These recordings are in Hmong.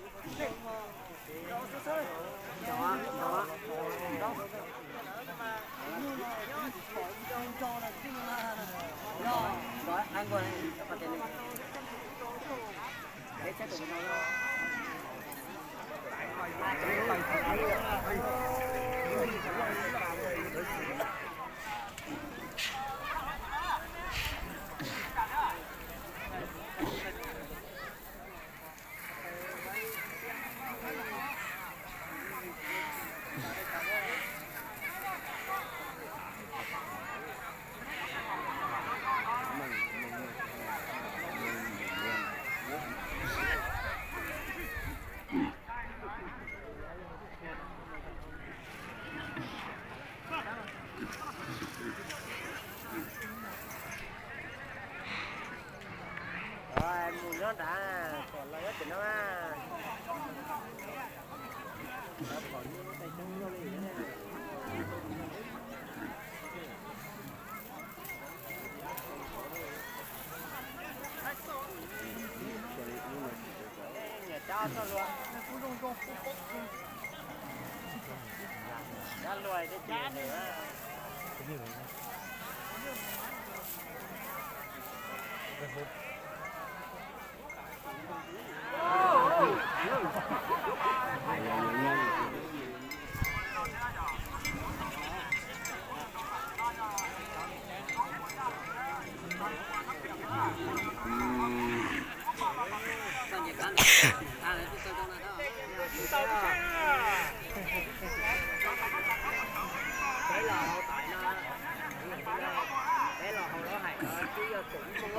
Mus nyob nrad, kom los nyob tim no.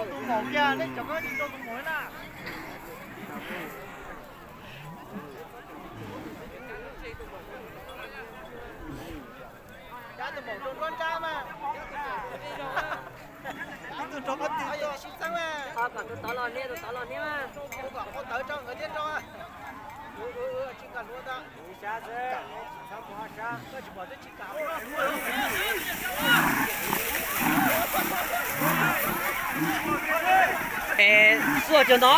Tus maum kiag, nej cov koj tsis rau tus maum na. Cab tus maum rau nruab nrab mas. Ib tug rau qhov twg sib txeeb mas. Ho kom tus tod los nias, tus tod los nias mas. Ua kom qhov tawv rau nkawd thiab rau. Tsis kam hluav tau. Ib sab xwb, tsis txhob mus ob sab. Koj tsis pom twb tsis kam. Es xuaj cov no.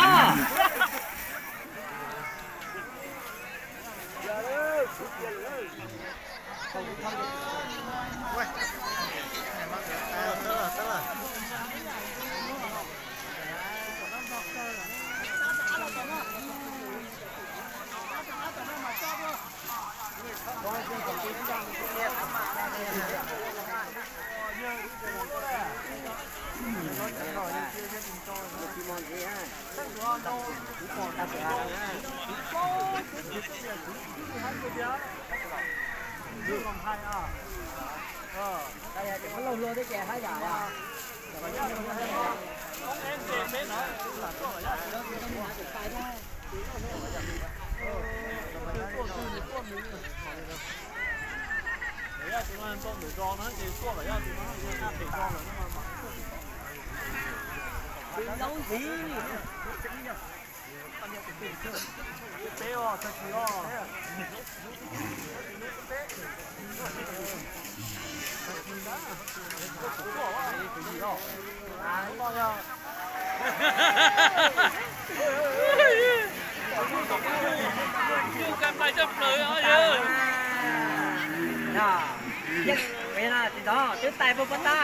Twb tais puag puag ta.